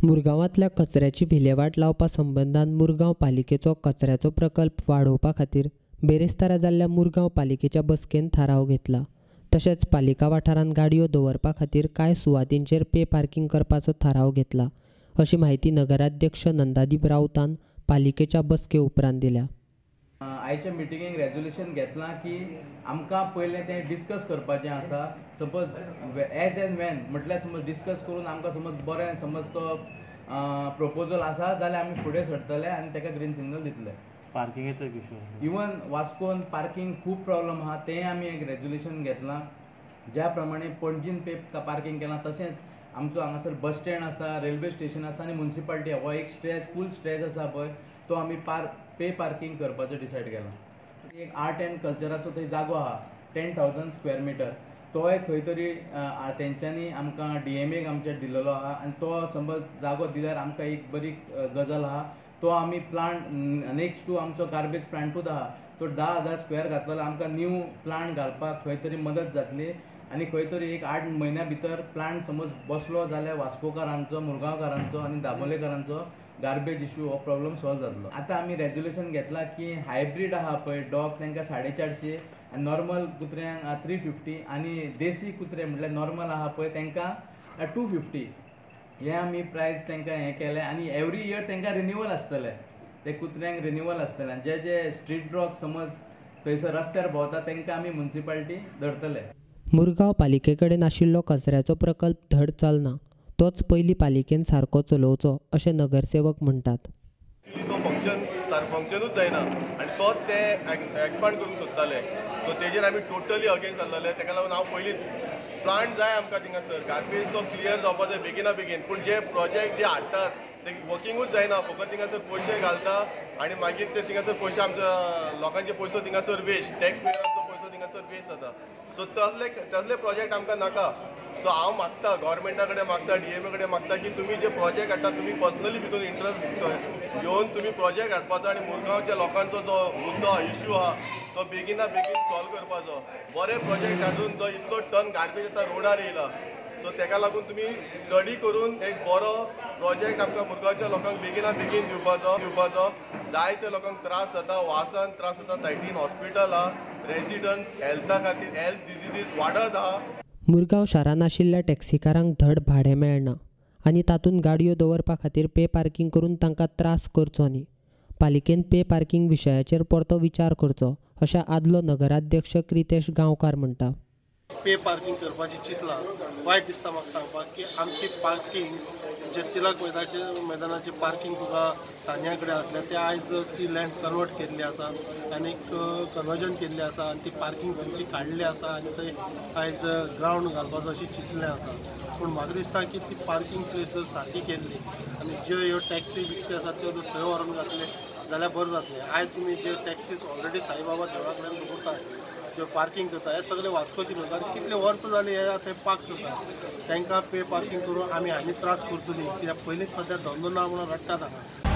मुरगांवांतल्या कचऱ्याची विल्हेवाट लावपा संबंदान मुरगांव पालिकेचो कचऱ्याचो प्रकल्प वाडोवपा खातीर बेरेस्तारा जाल्ल्या मुरगांव पालिकेच्या बसकेन थाराव घेतला. तशेंच पालिका वाठारांत गाडयो दवरपा खातीर कांय सुवातींचेर पे पार्किंग करपाचो थाराव घेतला, अशी म्हायती नगराध्यक्ष नंदादीप राऊतान पालिकेच्या बसके उपरांत दिल्या. आयच्या मिटिंगेक रेजोल्युशन घेतलां की आमकां पयलें तें डिस्कस करपाचें आसा. सपोज एज एंड when म्हटल्यार समज डिस्कस करून आमकां समज बरें समज तो प्रपोजल आसा जाल्यार आमी फुडें सरतले आनी ताका ग्रीन सिग्नल दितले. पार्किंगेचो इशू इवन वास्कोन पार्किंग खूब प्रॉब्लम आहा, तें आमी एक रेजोल्युशन घेतलां. ज्या प्रमाणे पणजीन पे पार्किंग केलां तशेंच आमचो हांगासर बस स्टँड आसा, रेल्वे स्टेशन आसा आनी मुन्सिपालिटी हो एक स्ट्रेच फूल स्ट्रेच आसा पळय, तो आमी पे पार्किंग करपाचो डिसायड केला. एक आर्ट एंड कल्चराचो थंय जागो आहा 10,000 स्क्वेअर मिटर, तोय खंय तरी तेंच्यांनी आमकां DMA आमच्या दिल्लो आहा आनी तो समज जागो दिल्यार आमकां एक बरी गजाल आहा. तो आमी प्लांट नेक्स्ट टू आमचो गार्बेज प्लांटूच आहा, तो 10,000 स्क्वेअर घातलो जाल्यार आमकां न्यू प्लांट घालपाक खंय तरी मदत जातली आनी खंय तरी एक 8 म्हयन्या भितर प्लांट समज बसलो जाल्यार वास्कोकारांचो, मुरगांवकारांचो आनी दाबोलेकारांचो गार्बेज इशू हो प्रॉब्लम सॉल्व जातलो. आतां आमी रेजोल्युशन घेतलां की हायब्रीड आहा पळय डॉग तांकां 450 आनी नॉर्मल कुत्र्यांक 350 आनी देसी कुत्रे म्हटल्यार नॉर्मल आहा पळय तांकां 250 हे आमी प्रायस तांकां हें केलें. आनी एवरी इयर तांकां रिन्युअल आसतलें, ते कुत्र्यांक रिन्युअल आसतलें. आनी जे जे स्ट्रीट डॉग समज थंयसर रस्त्यार भोंवता तांकां आमी मुन्सिपालिटी धरतले. मुरगांव पालिके कडेन आशिल्लो कचऱ्याचो प्रकल्प धड चलना, तोच पयलीं पालिकेन सारको चलोवचो अशें नगरसेवक म्हणटात. तो फंक्शन फंक्शनूच जायना आनी तोच ते एक्सपांड करूंक सोदताले, सो तेजेर आमी टोटली अगेन्स्ट जाल्ले. ताका लागून हांव पयलीं प्लांट जाय आमकां थिंगासर, गार्बेज तो क्लियर जावपा जाय बेगिना बेगीन. पूण जे प्रोजेक्ट जे हाडटात ते वर्किंगूच जायना, फकत थिंगासर पयशे घालता आनी मागीर ते थिंगासर पयशे आमच्या लोकांचे पयसो थिंगासर वेस्ट, टॅक्स पेयरांचो पयसो थिंगासर वेस्ट जाता. सो तसले तसले प्रोजेक्ट आमकां नाका. सो हांव मागता गव्हर्मेंटा कडेन मागता, DMA कडेन मागता की तुमी जे प्रोजेक्ट हाडटा तुमी पर्सनली भितून इंट्रस्ट घेवन तुमी प्रोजेक्ट हाडपाचो आनी मुरगांवच्या लोकांचो जो मुद्दो इशू आहा तो बेगिना बेगीन सॉल्व करपाचो. बरे प्रोजेक्ट हाडून जो इतलो टन गार्बेज आतां रोडार येयला, सो तेका लागून तुमी स्टडी करून एक बरो प्रोजेक्ट आमकां मुरगांवच्या लोकांक बेगिना बेगीन दिवपाचो. जायते लोकांक त्रास जाता, वासान त्रास जाता, सायटीन हॉस्पिटल आहा, रेजिडंट्स हेल्था खातीर हेल्थ डिजीजीस वाडत आहा. मुरगांव शारांत आशिल्ल्या टॅक्सीकारांक धड भाडें मेळना आनी तातूंत गाडयो दवरपा खातीर पे पार्किंग करून तांकां त्रास करचो न्ही. पालिकेन पे पार्किंग विशयाचेर परतो विचार करचो अशें आदलो नगराध्यक्ष क्रितेश गांवकार म्हणटा. पे पार्किंग करपाची चिंतलां, वायट दिसता म्हाका सांगपाक की आमची पार्किंग जे तिलक मैदानाची पार्किंग तुका तान्या कडेन आसलें ते आयज ती लँड कन्वर्ट केल्ली आसा आनी कन्वर्जन केल्ली आसा आनी ती पार्किंग थंयची काडली आसा आनी थंय आयज ग्रावंड घालपाचो अशें चिंतलें आसा. पूण म्हाका दिसता की ती पार्किंग प्लेस जर सारकी केल्ली आनी ज्यो ह्यो टॅक्सी बिक्सी आसा त्यो जर थंय व्हरून घातले जाल्यार बरें जातलें. आयज तुमी जे टॅक्सीज ऑलरेडी साईबाबा देवळा कडेन दवरतात, ज्यो पार्किंग करता, हे सगळे वास्कोचे लोक आनी कितले वर्सां जाली हे थंय पार्क करता, तांकां पे पार्किंग करून आमी आनी त्रास करतली कित्याक पयलींच सद्या धंदो ना म्हणून रडटात हांगा.